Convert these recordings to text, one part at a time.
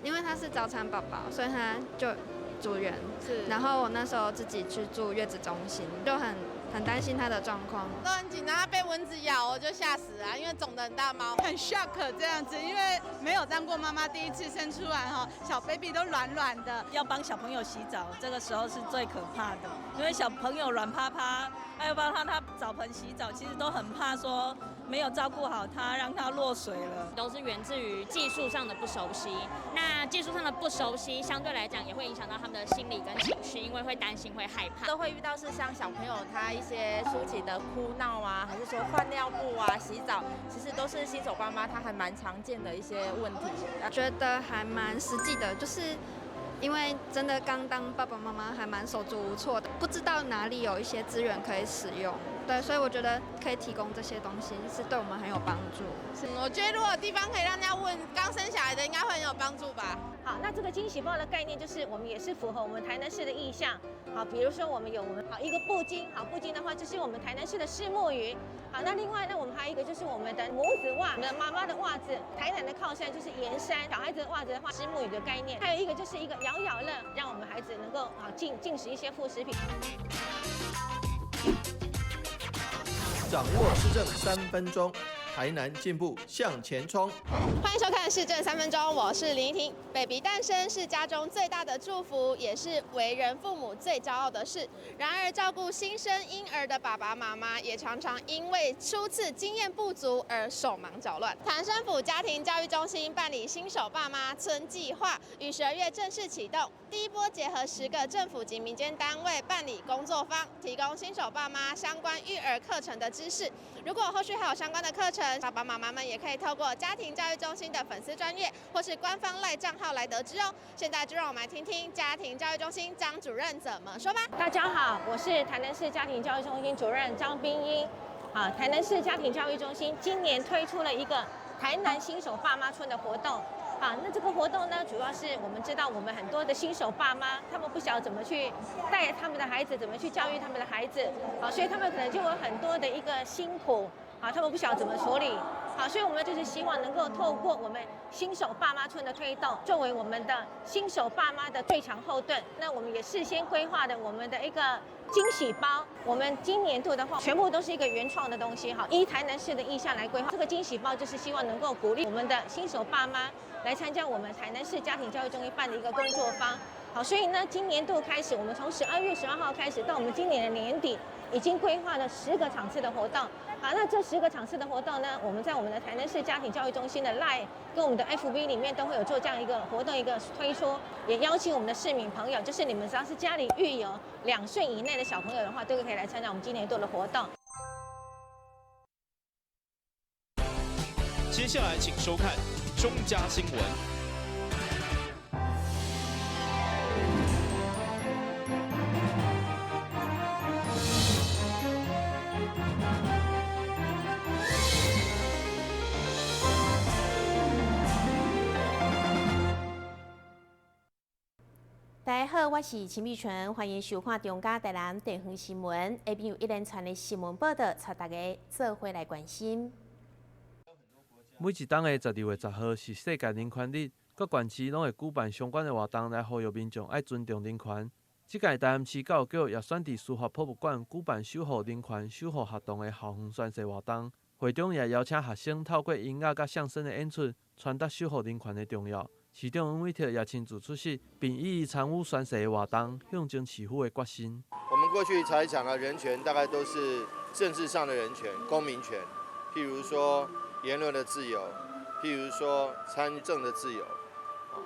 因為他是早產寶寶，所以他就住院。是。然後我那時候自己去住月子中心，就很擔心他的狀況。都很緊張，他被蚊子咬，我就嚇死啊！因為腫得很大貓。很 shock 這樣子，因為沒有當過媽媽，第一次生出來哈，小 baby 都軟軟的。要幫小朋友洗澡，這個時候是最可怕的，因為小朋友軟趴趴，還要幫他澡盆洗澡，其實都很怕說沒有照顧好他，讓他落水了。都是源自於技術上的不熟悉。那技術上的不熟悉，相對來講也會影響到他們的心理跟情緒，因為會擔心、會害怕。都會遇到是像小朋友他一些初期的哭鬧啊，還是說換尿布啊、洗澡，其實都是新手爸媽他還蠻常見的一些問題。覺得還蠻實際的，就是因為真的剛當爸爸媽媽，還蠻手足無措的，不知道哪裡有一些資源可以使用。對，所以我覺得可以提供這些東西，是對我們很有幫助。我覺得如果地方可以讓人家問剛生小孩的，應該會很有幫助吧。好，那這個驚喜包的概念就是，我們也是符合我們台南市的意象。好，比如說我們有我們好一個布巾，好布巾的話就是我們台南市的虱目魚。好，那另外呢，我們還有一個就是我們的母子襪，我們的媽媽的襪子，台南的靠山就是鹽山，小孩子的襪子的話，虱目魚的概念。還有一個就是一個咬咬樂，讓我們孩子能夠啊進食一些副食品。掌握市政3分鐘，台南進步向前衝。歡迎收看市政三分鐘，我是林依婷。Baby 誕生是家中最大的祝福，也是為人父母最驕傲的事。然而，照顧新生嬰兒的爸爸媽媽也常常因為初次經驗不足而手忙腳亂。台南市府家庭教育中心辦理新手爸媽村計劃，於12月正式啟動。第一波結合10個政府及民間單位辦理工作坊，提供新手爸媽相關育兒課程的知識。如果後續還有相關的課程，爸爸媽媽們也可以透過家庭教育中心的粉絲專頁或是官方 LINE 帳號來得知哦。現在就讓我們來聽聽家庭教育中心張主任怎麼說吧。大家好，我是台南市家庭教育中心主任張冰英。好，台南市家庭教育中心今年推出了一個台南新手爸媽村的活動。好，那這個活動呢，主要是我們知道我們很多的新手爸媽，他們不曉得怎麼去帶他們的孩子，怎麼去教育他們的孩子，好，所以他們可能就有很多的一個辛苦，啊，他們不曉得怎麼處理，好，所以我們就是希望能夠透過我們新手爸媽村的推動，作為我們的新手爸媽的最強後盾。那我們也事先規劃的我們的一個驚喜包，我們今年度的話，全部都是一個原創的東西，哈，依台南市的意向來規劃。這個驚喜包就是希望能夠鼓勵我們的新手爸媽來參加我們台南市家庭教育中心辦的一個工作坊。好，所以呢，今年度開始，我們從12月12號開始，到我們今年的年底，已經規劃了十個場次的活動。好，那這十個場次的活動呢，我們在我們的台南市家庭教育中心的 LINE 跟我們的 FB 裡面都會有做這樣一個活動一個推出，也邀請我們的市民朋友，就是你們只要是家裡育有2歲以內的小朋友的話，都可以來參加我們今年度的活動。接下來請收看中嘉新聞。大家好，我是陳美純，歡迎收看中嘉台南地方新聞。下面有一連串的新聞報道，帶大家做伙來關心。每一冬的12月10號是世界人權日，各縣市攏會舉辦相關的活動來呼籲民眾愛尊重人權。這屆台南市教育局也選佇司法博物館舉辦守護人權、守護學堂的校園宣誓活動。會中也邀請學生透過音樂佮相聲的演出，傳達守護人權的重要。市長黃偉哲也親自出席，並一一參與宣誓的活動，象徵市府的決心。我們過去才講的人權，大概都是政治上的人權、公民權，譬如說言論的自由，譬如說參政的自由，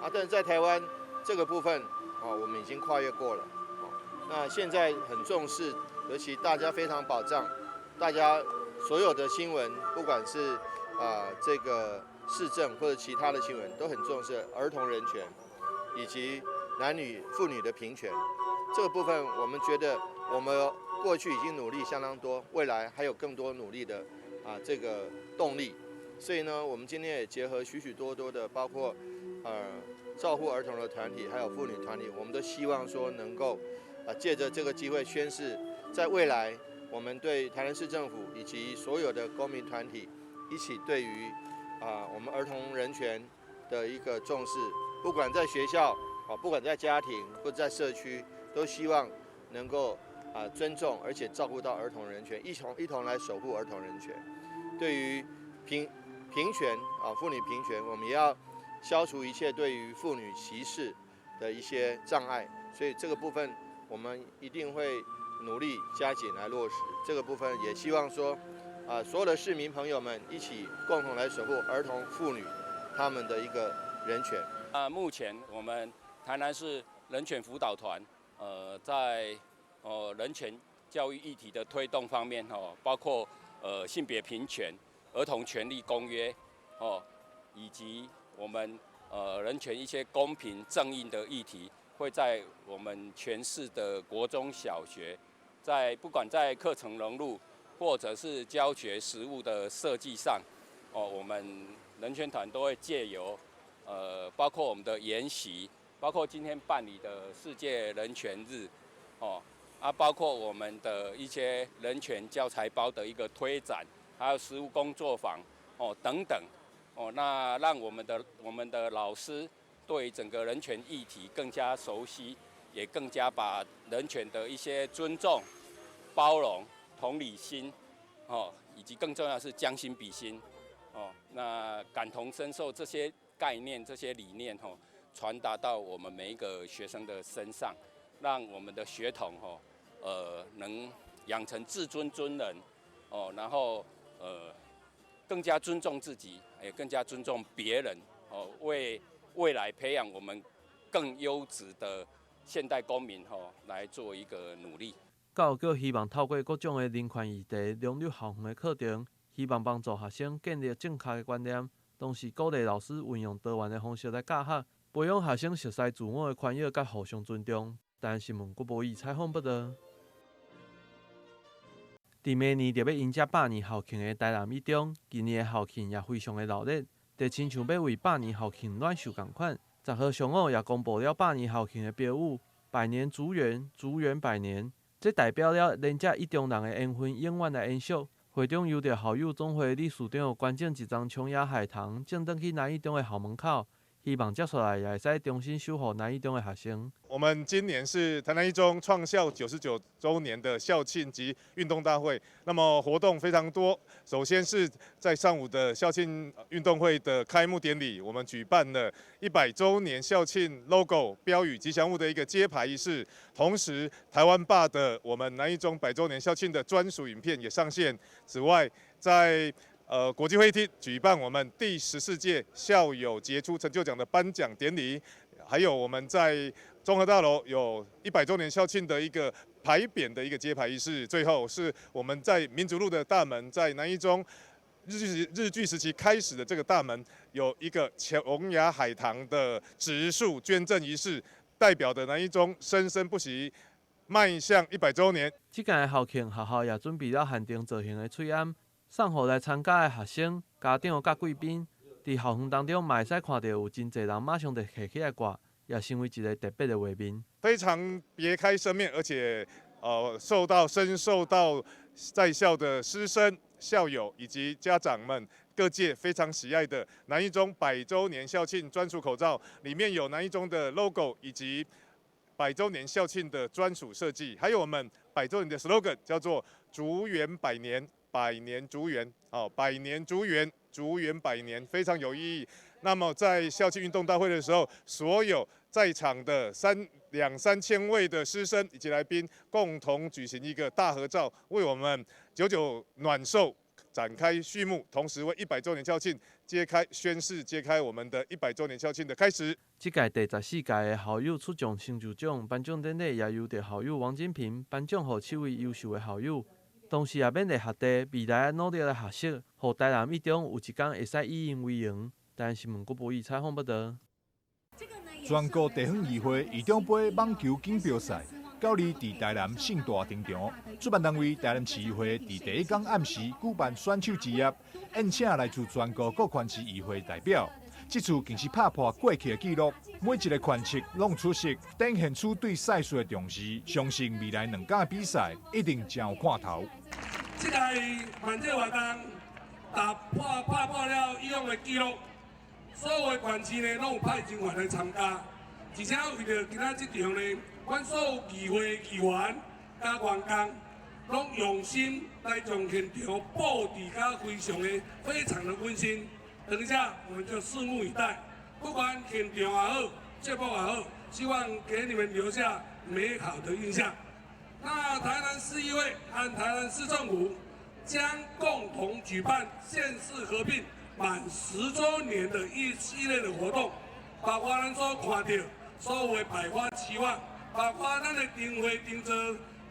啊，但是在台灣這個部分，啊，我們已經跨越過了。那現在很重視，尤其大家非常保障，大家所有的新聞，不管是這個市政或者其他的新聞，都很重視兒童人權以及男女婦女的平權。這個部分，我們覺得我們過去已經努力相當多，未來還有更多努力的這個動力。所以呢，我們今天也結合許許多多的，包括照護兒童的團體，還有婦女團體，我們都希望說能夠借著這個機會宣示，在未來我們對台南市政府以及所有的公民團體一起對於我們兒童人權的一個重視，不管在學校啊，不管在家庭或者在社區，都希望能夠尊重而且照顧到兒童人權，一同來守護兒童人權。對於平權啊，婦女平權，我們也要消除一切對於婦女歧視的一些障礙。所以這個部分，我們一定會努力加緊來落實。這個部分也希望說，所有的市民朋友們一起共同來守護兒童、婦女他們的一個人權。啊，目前我們台南市人權輔導團，在人權教育議題的推動方面，哦，包括性別平權、兒童權利公約，哦，以及我們人權一些公平正義的議題，會在我們全市的國中小學，在不管在課程融入或者是教學實務的設計上，哦，我們人權團都會借由包括我們的研習，包括今天辦理的世界人權日，哦，啊，包括我們的一些人權教材包的一個推展，還有實務工作坊，哦，等等，哦，那讓我們的老師對整個人權議題更加熟悉，也更加把人權的一些尊重、包容、同理心，哦，以及更重要是將心比心，哦，那感同身受這些概念、這些理念，吼，傳達到我們每一個學生的身上，讓我們的學童，吼，能養成自尊尊人，哦，然後，更加尊重自己，也更加尊重別人，哦，為未來培養我們更優質的現代公民，吼，來做一個努力。教育局希望透過各種的人權議題融入校園的課程，希望幫助學生建立正確的觀念，同時鼓勵老師運用多元的方式來教學，培養學生熟悉自我的權益佮互相尊重。台南新聞郭博義採訪報導。佇明年就欲迎接百年校慶的台南一中，今年的校慶也非常的鬧熱，就親像欲為百年校慶暖壽仝款。10號上午也公布了百年校慶的標語：“百年竹園，竹園百年”。這代表了連這一中人的緣分永遠來延續。會中由著校友總會理事長捐贈一叢瓊崖海棠，種轉去南一中的校門口。希望接下來也會使重新守護南一中的學生。我們今年是台南一中創校99週年的校慶及運動大會，那麼活動非常多。首先是在上午的校慶運動會的開幕典禮，我們舉辦了100週年校慶 logo 標語吉祥物的一個揭牌儀式，同時台灣吧的我們南一中百週年校慶的專屬影片也上線。此外，在國際會議廳舉辦我們第14屆校友傑出成就獎的頒獎典禮，還有我們在綜合大樓有100週年校慶的一個牌匾的一個揭牌儀式。最後是我們在民族路的大門，在南一中日據時期開始的這個大門，有一個瓊崖海棠的植樹捐贈儀式，代表的南一中生生不息，邁向100週年。這屆的校慶，學校也準備了限定造型的喙罨，送予來參加的學生、家長佮貴賓。佇校園當中，嘛會使看著有真濟人馬上就提起來掛，也成為一個特別的畫面。非常別開生面，而且深受到在校的師生、校友以及家長們各界非常喜愛的南一中百週年校慶專屬口罩，裡面有南一中的 logo 以及百週年校慶的專屬設計，還有我們百週年的 slogan 叫做“竹園百年，百年竹園”，哦，百年竹園，竹園百年，非常有意義。那麼在校慶運動大會的時候，所有在場的兩三千位的師生以及來賓，共同舉行一個大合照，為我們九九暖壽展開序幕，同時為一百週年校慶揭開宣誓，揭開我們的一百週年校慶的開始。這屆第14屆的校友出將成就獎頒獎典禮，也由著校友王金平頒獎予七位優秀的校友，同時也勉勵學弟未來努力來學習，予台南一中有一天會使以𪜶為榮。台南新聞郭博義採訪報導。全國地方議會議長盃網球錦標賽，九二佇台南盛大登場。主辦單位台南市議會佇第一工暗時舉辦選手之夜，宴請來自全國各縣市議會代表。這次更是拍破過去的紀錄，每一个縣市攏出席，展現出對賽事的重視。相信未來兩天的比賽一定真有看頭。這個辦這個活動，打破了以往的紀錄。所有的縣市呢，攏有派人員來參加。而且為著今仔這場呢，阮所有議會議員佮員工，攏用心來將現場佈置甲非常的非常的溫馨。等一下，我們就拭目以待。不管現場也好，節目也好，希望給你們留下美好的印象。那台南市議會和台南市政府將共同舉辦縣市合併滿10週年的一系列的活動，包括咱所看著所有的百花齊放，包括咱的燈會燈座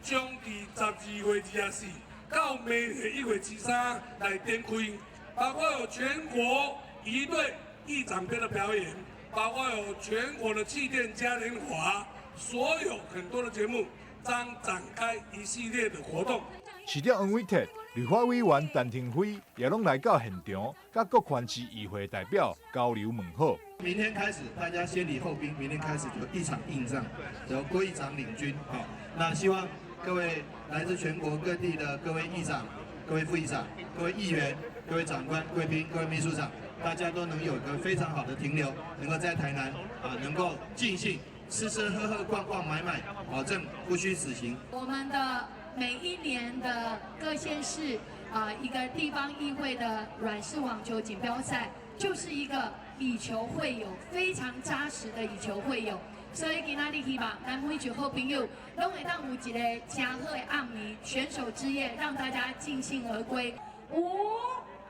將佇12月24到明年1月23來展開，包括有全國儀隊議長杯的表演，包括有全國的氣墊嘉年華，所有很多的節目將展開一系列的活動。市長黃偉哲、立法委員陳亭妃也攏來到現場，佮各縣市議會代表交流問好。明天開始，大家先禮後兵，明天開始就一場硬仗，由郭議長領軍。好，那希望各位來自全國各地的各位議長、各位副議長、各位議員、各位長官、貴賓、各位秘書長，大家都能有一個非常好的停留，能夠在台南啊，能夠盡興吃吃喝喝、逛逛買買，保證不虛此行。我們的每一年的各縣市啊，一個地方議會的軟式網球錦標賽，就是一個以球會友，非常紮實的以球會友。所以今仔日希望咱每一位好朋友，攏會當有一个誠好的暗暝選手之夜，讓大家盡興而歸。五、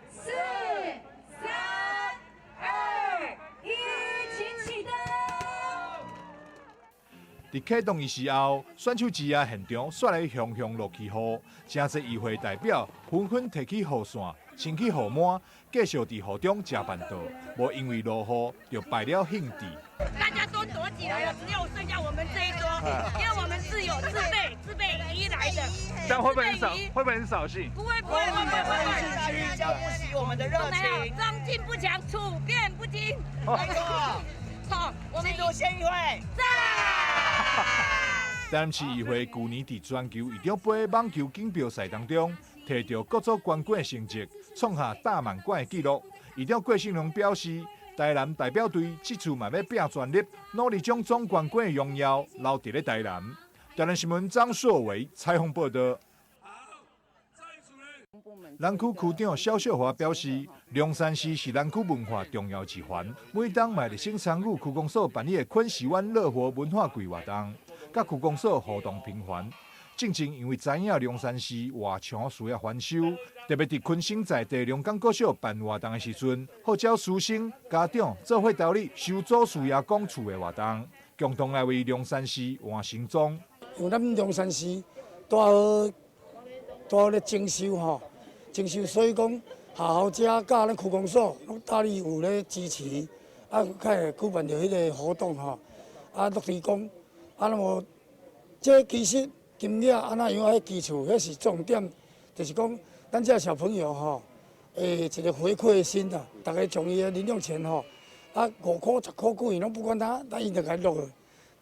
四、三、二、一，請啟動。佇啟動儀式後，選手之夜現場煞來雄雄落起雨，誠濟議會代表紛紛提起雨傘、撐起雨幔，繼續佇雨中食辦桌，無因為落雨就敗了興致。大家都躲起來了，只有剩下我們這一桌，因為我們是有自備雨衣來的。這樣會不會很掃？會不會很掃興？不會不會不會不會，澆不熄我們的熱情。裝進不強，處變不驚。好，我們新竹縣議會讚。台南市議會舊年佇全球議長盃網球錦標賽當中，摕著各組冠軍的成績，創下大滿貫的紀錄。議長郭勝龍表示，台南代表隊這次嘛欲拚全力，努力將總冠軍的榮耀留佇咧台南。台南新聞張碩偉採訪報導。南區區長蕭秀華表示，龍山寺是南區文化重要一環，每冬嘛熱心參與區公所辦理的昆士灣樂活文化季活動，佮區公所互動頻繁。進前因為知影龍山寺外牆需要翻修，特別佇昆生在地龍岡國小辦活動的時陣，號召師生家長做伙投入修祖師爺公厝的活動，共同來為龍山寺換新裝。因為咱龍山寺拄好拄好咧整修吼，整修，所以講學校遮佮咱區公所攏大力有咧支持，啊，較會舉辦著彼个活動吼，啊，落地講，啊，那麼這其實金額按怎樣彼基礎，彼是重點，就是講咱這小朋友吼，一個回饋的心啊，逐家將伊的零用錢吼，啊，5箍、10箍幾，攏不管他，咱伊就共落去，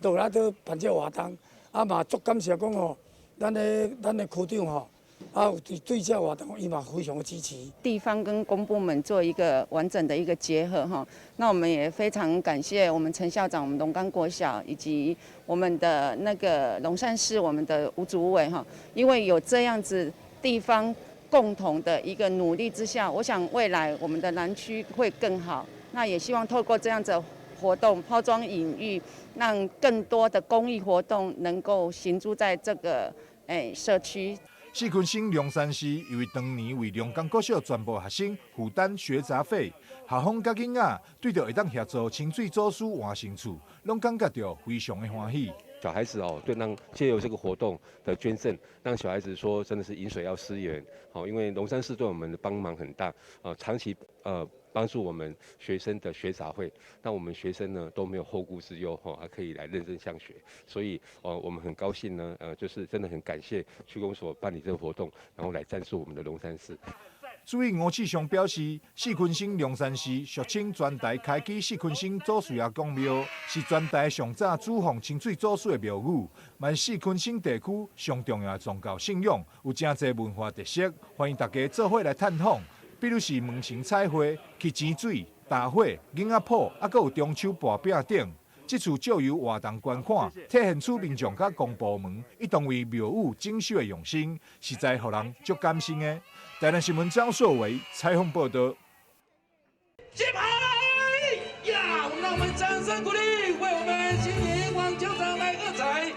落來都辦這個活動，啊嘛足感謝講吼，咱的區長吼。啊，對這活動，伊嘛非常的支持。地方跟公部門做一個完整的一個結合哈，那我們也非常感謝我們陳校長、我們龍岡國小以及我們的那個龍山寺我們的吳主委哈，因為有這樣子地方共同的一個努力之下，我想未來我們的南區會更好。那也希望透過這樣子活動拋磚引玉，讓更多的公益活動能夠行諸在這個社區。四坤省龍山寺因為當年為龍岡國小全部學生負擔學雜費，校方佮囡仔對著會當協助清水祖師換新厝，攏感覺著非常的歡喜。小孩子哦，對，讓借由這個活動的捐贈，讓小孩子說真的是飲水要思源，好，因為龍山寺對我們的幫忙很大，長期幫助我們學生的學雜費，讓我們學生呢都沒有後顧之憂，吼，還可以來認真上學，所以我們很高興呢，就是真的很感謝區公所辦理這個活動，然後來贊助我們的龍山寺。主委吳志雄表示，四坤省龍山寺俗稱全台開基四坤省祖師爺公廟，是全台上早主奉清水祖師的廟宇，嘛是四坤省地區上重要的宗教信仰，有誠濟文化特色，歡迎大家做伙來探訪。比如是門神彩繪、乞錢水、大火、囡仔脯，犹阁有中秋薄饼等。這次藉由活動觀看，體現出民眾佮公部門一同為廟宇整修的用心，實在予人足感心的。台南新聞張碩偉採訪報導。揭牌呀！讓我們掌聲鼓勵，為我們新營網球場來喝彩。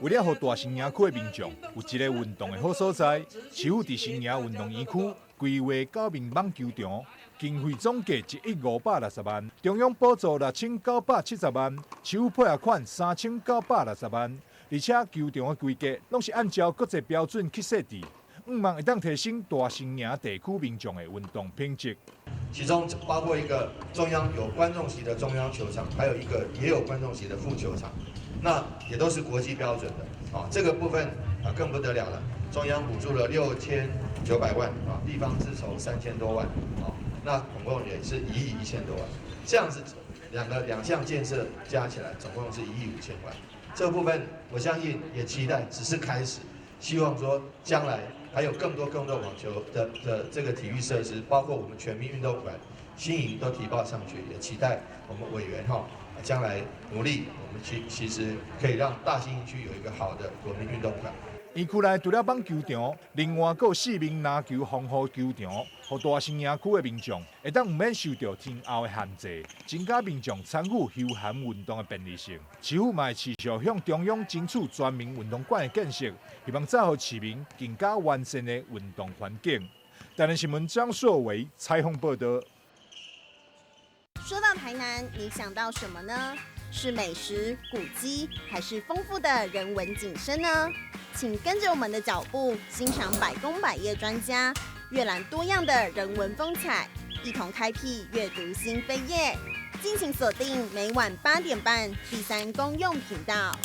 為了予大新營區的民眾有一个運動的好所在，市府佇新營運動園區規劃九面網球場，經費總計1億560萬，中央補助6970萬，市府配合款3960萬，而且球場的規格攏是按照國際標準去設置，向望會當提升大新營地區民眾的運動品質。其中包括一個中央有觀眾席的中央球場，還有一個也有觀眾席的副球場，那也都是國際標準的。啊，這個部分啊更不得了了，中央補助了6900萬，啊，地方自籌3000多萬，啊，那總共也是1億1000多萬，這樣子兩項建設加起來總共是1億5千萬。這個部分我相信也期待只是開始，希望說將來還有更多更多網球的這個體育設施，包括我們全民運動館、新營都提報上去，也期待我們委員哈將來努力，我們其實可以讓大新營區有一個好的國民運動館。園區內除了網球場，另外閣有四面籃球防護球場，予大新營區的民眾會當毋免受著天候的限制，增加民眾參與休閒運動的便利性。市府嘛會持續向中央爭取全民運動館的建設，希望造予市民更加完善的運動環境。台南新聞張碩偉採訪報導。說到台南，你想到什麼呢？是美食、古蹟，還是豐富的人文景深呢？請跟着我們的腳步，欣賞百工百業專家閱覽多樣的人文風采，一同開闢閱讀新扉頁。敬請鎖定每晚8點半第三公用頻道。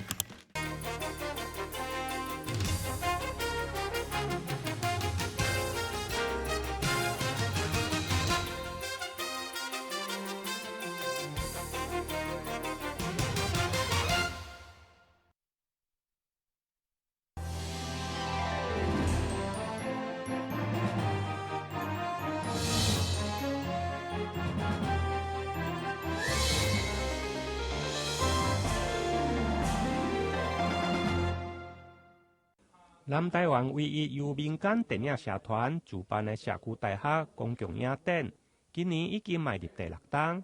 南台灣唯一由民間電影社團主辦的社區大學公共影展，今年已經邁入第六冬。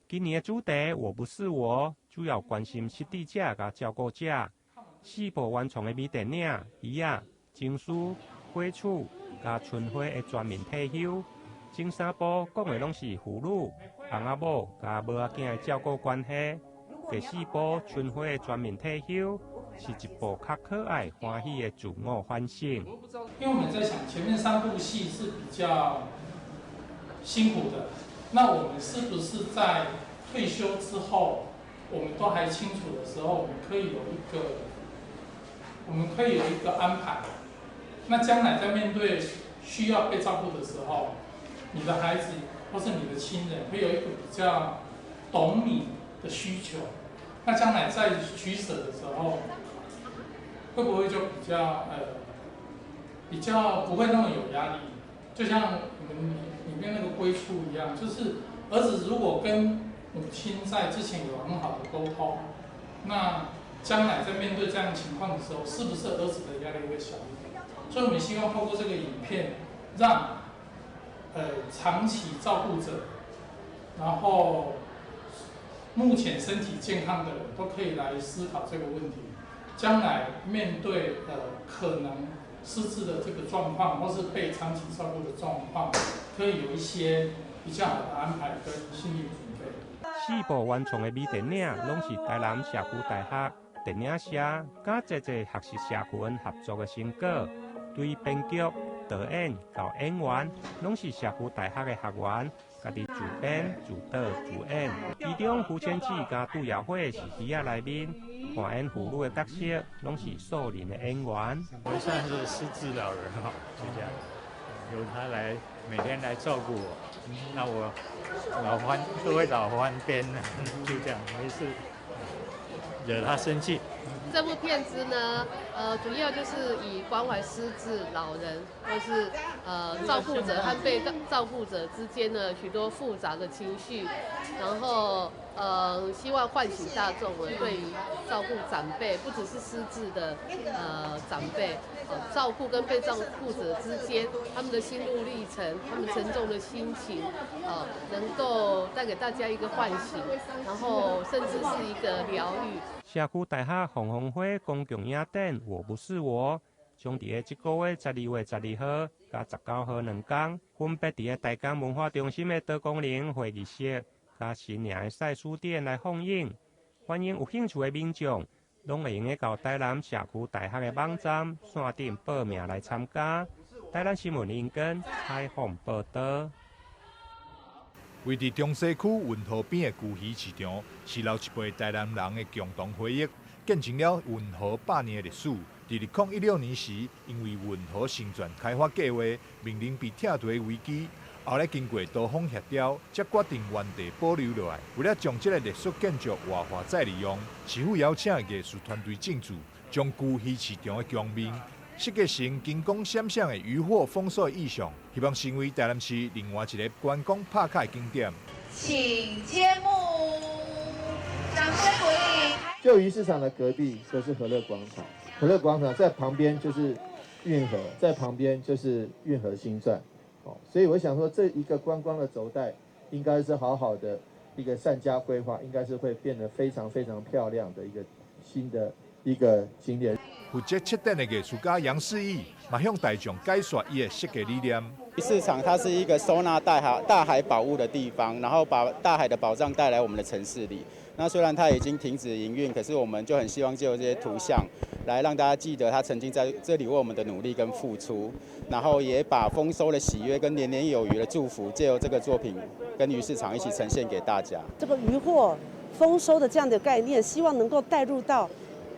今年的主題“我不是我”，主要關心失智者佮照顧者。四部原創的微電影《魚仔》、《情書》、《火厝》佮《春花》的全面退休。前三部講的攏是父女、翁仔某佮某仔囝的照顧關係。第四部《春花》的全面退休，是一部較可愛、歡喜的自我反省。因為我們在想，前面三部戲是比較辛苦的，那我們是不是在退休之後，我們都還清楚的時候，我們可以有一個安排。那將來在面對需要被照顧的時候，你的孩子或是你的親人會有一個比較懂你的需求。那將來在取捨的時候，會不會就比較不會那麼有壓力？就像我們裡面那個歸處一樣，就是兒子如果跟母親在之前有很好的溝通，那將來在面對這樣情況的時候，是不是兒子的壓力會小一點？所以我們希望透過這個影片，讓長期照顧者，然後目前身體健康的人都可以來思考這個問題。將來面對可能失智的這個狀況，或是被長期照顧的狀況，可以有一些比較好的安排跟心理準備。四部原創的微電影，攏是台南社區大學電影社佮濟濟學習社群合作的成果。對編劇、導演到演員，攏是社區大學的學員，家己自編、自導、自演。其中胡千志佮杜耀輝是戲仔內面扮演父女的角色，攏是素人的演員。我算是失智老人哈，就這樣，由他來每天來照顧我，那我老翻都會老翻邊了，就這樣，沒事。惹他生氣。這部片子呢，主要就是以關懷失智老人或是照顧者和被照顧者之間的許多複雜的情緒，然後希望喚醒大眾對於照顧長輩，不只是失智的長輩，照顧跟被照顧者之間他們的心路歷程，他們沉重的心情，能夠帶給大家一個喚醒，然後甚至是一個療癒。社區大學紅紅花公共影展，我不是我，將佇這個月12月12號佮19號兩天，分別佇個大江文化中心的多功能會議室，佮新營的賽書店來放映。歡迎有興趣的民眾，攏會用得到台南社區大學的網站線頂報名來參加。台南新聞林根採訪報導。位佇中西區運河邊的龜魚市場，是老一輩台南人的共同回憶，見證了運河100年的歷史。佇2016年時，因為運河新鑽開發計劃面臨被拆除的危機，後來經過多方協調，才決定原地保留落來。為了將這個歷史建築活化再利用，市府邀請藝術團隊進駐，將龜魚市場的牆面設計成金光閃閃的漁獲豐收的意象，希望成為台南市另外一個觀光拍卡的景點。請揭幕，掌聲鼓勵。舊魚市場的隔壁就是和樂廣場，和樂廣場在旁邊就是運河，在旁邊就是運河新鑽。哦，所以我想說，這一個觀光的軸帶，應該是好好的一個善加規劃，應該是會變得非常非常漂亮的一個新的一個景點。負責策展的藝術家楊世義嘛向大眾解說伊的設計理念。市場它是一個收納大海寶物的地方，然後把大海的寶藏帶來我們的城市裡。那雖然它已經停止營運，可是我們就很希望借由這些圖像，來讓大家記得他曾經在這裡為我們的努力跟付出，然後也把豐收的喜悅跟年年有餘的祝福，借由這個作品跟魚市場一起呈現給大家。這個漁獲豐收的這樣的概念，希望能夠帶入到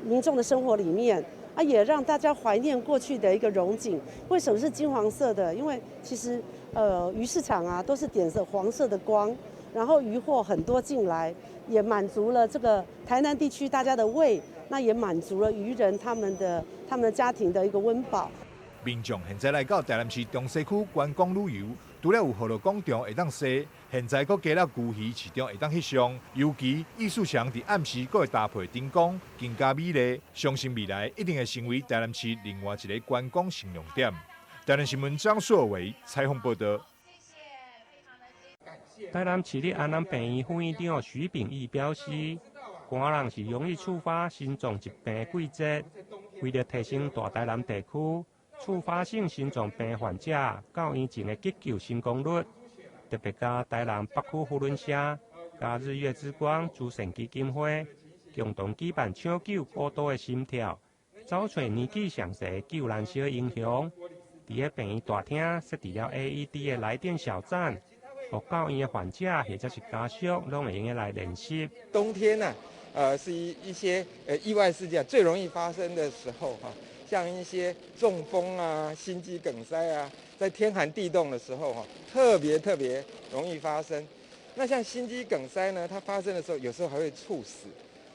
民眾的生活裡面。啊，也讓大家懷念過去的一個榮景。為什麼是金黃色的？因為其實，魚市場啊都是點著黃色的光，然後漁獲很多進來，也滿足了這個台南地區大家的胃，那也滿足了漁人他們家庭的一個溫飽。民眾現在來到台南市中西區觀光旅遊，除了有和樂廣場會當踅，現在閣加了龜魚市場會當翕相，尤其藝術牆佇暗時閣會搭配燈光，更加美麗。相信未來一定會成為台南市另外一個觀光新亮點。台南新聞張碩偉採訪報導。台南市立安南病院副院長徐秉義表示，寒人是容易觸發心臟疾病的季節，為了提升大台南地區觸發性心臟病患者到院前的急救成功率，特別佮台南北區扶輪社、佮日月之光慈善基金會共同舉辦搶救孤獨的心跳，找揣年紀上細的救難小英雄。佇个病院大廳設置了 AED 的來電小站，予到院的患者或者是家屬攏會用得來聯繫。冬天呢，是一些意外事件最容易發生的時候哈。像一些中風啊、心肌梗塞啊，在天寒地凍的時候哈，特別特別容易發生。那像心肌梗塞呢，它發生的時候，有時候還會猝死。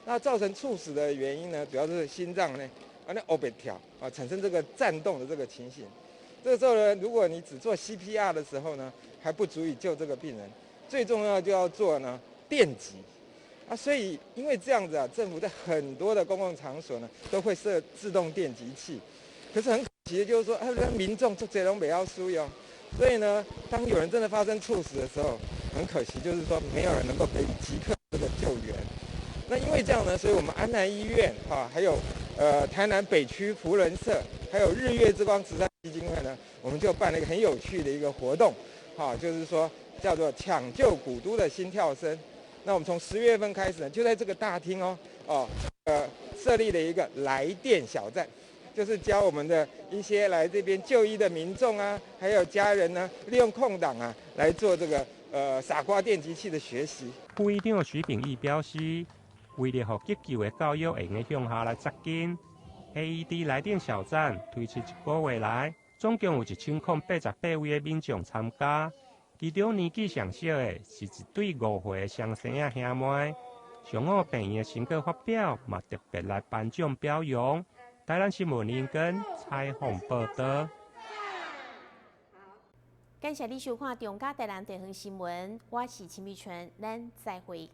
那造成猝死的原因呢，主要是心臟呢啊那烏白跳啊，產生這個顫動的這個情形。這個時候呢，如果你只做 CPR 的時候呢，還不足以救這個病人。最重要就要做呢電擊。啊，所以因為這樣子啊，政府在很多的公共場所呢，都會設自動電擊器。可是很可惜的就是說，啊，民眾足濟攏袂曉使用。所以呢，當有人真的發生猝死的時候，很可惜就是說，沒有人能夠給予即刻這個救援。那因為這樣呢，所以我們安南醫院哈，還有台南北區扶輪社，還有日月之光慈善基金會呢，我們就辦了一個很有趣的一個活動，哈，就是說叫做搶救古都的心跳聲。那我們從10月份開始呢，就在這個大廳哦，設立了一個來電小站，就是教我們的一些來這邊就醫的民眾啊，還有家人呢，利用空檔啊來做這個傻瓜電擊器的學習。副院長徐秉義表示，為了予急救的教育會用向下來扎根，AED 來電小站推出一個月來，總共有1088位的民眾參加。其中年紀上小的是一對5歲的雙生仔兄妹，上午病院的成果發表，嘛特別來頒獎表揚。台南新聞林根採訪報道。感謝你收看《中嘉台南地方新聞》，我是秦美純，咱再會。